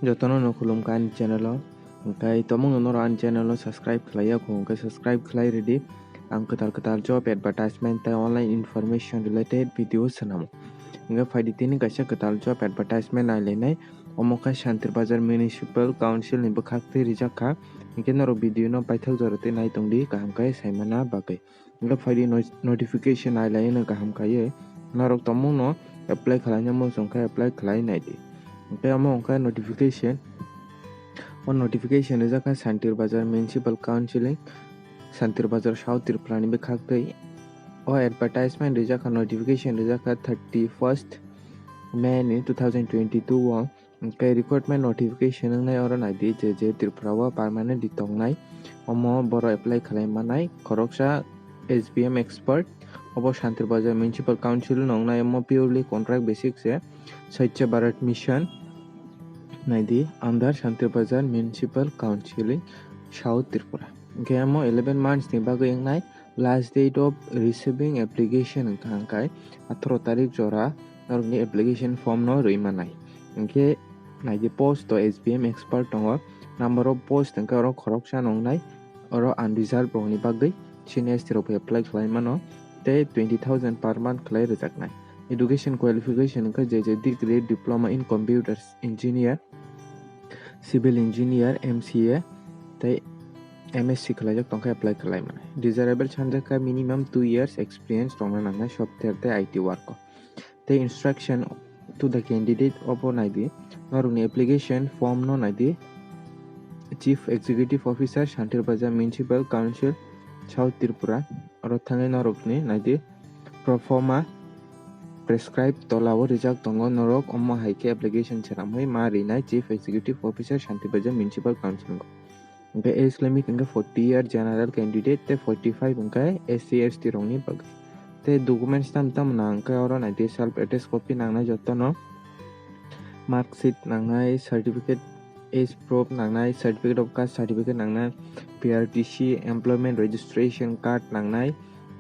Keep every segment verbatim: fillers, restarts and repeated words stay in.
Jotono no khulumkha ani channel o. Hwnkhe tomungno norok ani channel o subscribe khlai ya kho, hwnkhe subscribe khlai rwdi. Ang kwtal kwtal job advertisement tei online information related video swnamo. Hwnkhe phaidi tini kaisa kwtal job advertisement nailainai. Omo khe Shantir Bazar Municipal Council ni bwkhak twi rijak kha. Hwnkhe norok video no paithak jora twi nai tongdi kaham khe saimana bagwi. Hwnkhe phaidi no-, notification nailaino kaham khaiwi. Norok tongmungno apply khlaina muchung khe apply khlai naidi. Hwnkhe omo hwnkhe notification. O notification rijak kha Shantir Bazar Municipal Council, Shantir Bazar South Tripura ni bwkhak twi. O advertisement rijak kha, notification rijak kha thirty-first May ni two thousand twenty-two o. Hwnkhe recruitment notification wngnai oro naidi, je je Tripura o permanently tongnai, omo borok apply khlai manai. Khoroksa S B M expert, obo Shantir Bazar Municipal Council no wngnai, omo purely contract basis se, Swachh Bharat Mission naidi, under Shantir Bazar Municipal Council, South Tripura. Hwnkhe omo eleven months ni bagwi wngnai. Last date of receiving application wngkha hwnkhe atharo tarik jora norokni application form no rwi manai. Hwnkhe naidi post o S B M expert tongo, number of post hwnkhe oro khoroksa no wngnai, oro unreserved rokni bagwi senior S T rok bai apply khlai mano tei twenty thousand per month khlai rwjaknai. Education qualification hwnkhe J J degree, diploma in computers engineer, civil engineer, M C A tei M S C khlaijak tongkha apply khlai mano. Desirable sanjak kha minimum two years experience rokno nangnai software tei I T work o. Tei instruction to the candidate obo naidi, norokni application form no naidi, Chief Executive Officer, Shantir Bazar Municipal Council, South Tripura, oro thangwi norokni naidi, proforma prescribe tola o rijak tongo norok, omo hai khe application swnamwi ma rinai Chief Executive Officer Shantir Bazar Municipal Council. Hwnkhe age limit hwnkhe forty year general candidate tei forty five hwnkhe S C S T rokni bagwi. Tei documents tam tam nang khe oro naidi self attest copy nangnai jotono, mark sheet nangnai, certificate, age proof nangnai, certificate of caste certificate nangnai, P R T C, employment registration card nangnai,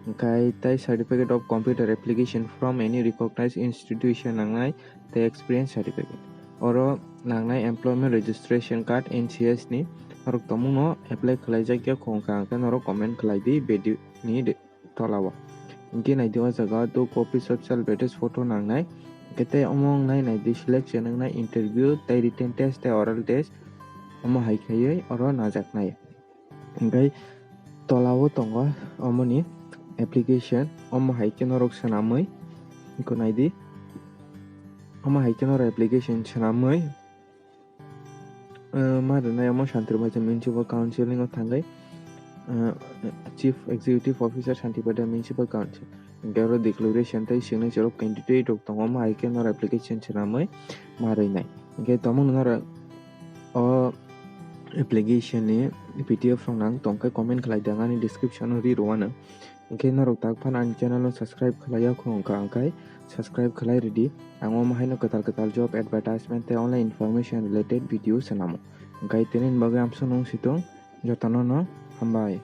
hwnkhe tei certificate of computer application from any recognized institution nangnai, tei experience certificate. Oro nangnai employment registration card, N C S ni, norok tongmungno apply khlaijak ya kho wngkha, hwnkhe norok comment khlai di video ni de-, tola o. Hwnkhe naidi o jaga o two copies of self attest photo nangnai. Hwnkhe tei omo wngnai naidi selection wngnai interview tei written test tei oral test, omo hai khaiwi oro najaknai. Hwnkhe tola o tongo omoni application, omo hai khe norok swnamwi, iko naidi, omo hai khe norok application swnamwi, eh, ma rwnai omo Shantir Bazar Municipal Council o thangwi, eh, Chief Executive Officer Shantir Bazar Municipal Council. Hwnkhe oro declaration tei signature of candidate rok tongo, omo hai khe norok application swnamwi ma rwnai. Hwnkhe tomungno norok o application ni P D F rok nang tongkhe comment khlai di, ang ani description o ri rwano. Hwnkhe norok tak phano ani channel no subscribe khlai ya kho wngkha, hwnkhe subscribe khlai rwdi. Ang omo haino kwtal kwtal job advertisement tei online information related video swnamo. Hwnkhe tini bagwi amsong nung situng, jotono no hambai.